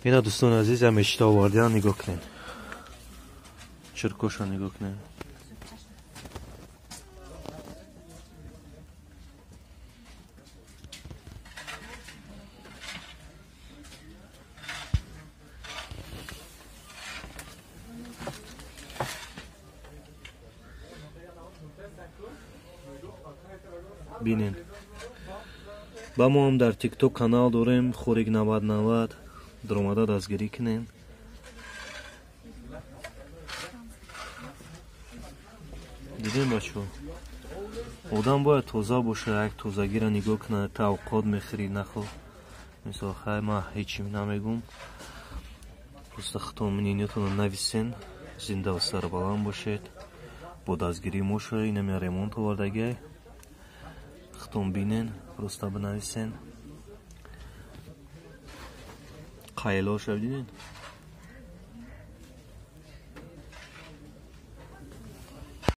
Ина, дӯстони азиз, ям мечита овардиан, нигоҳ кунед, чиркоша нигоҳ кунед. Бинен, ба мо ҳам дар Тикток канал дорем, Хорик 9090, даромада дастгирӣ кунем. Дидем, бачо, одам бояд тоза боша, як тозагиро нигоҳ кунад. Та авқот мехӯрӣ, нахо. Мисол, хай, ман ҳечи намегум, просто худтон мнение тонро нависен. Зиндаву сарбаланд бошед, бо дастгирии мо шуда инами ремонт овардагиай. Худтон бинен, просто бинависен. Қайлоша диден.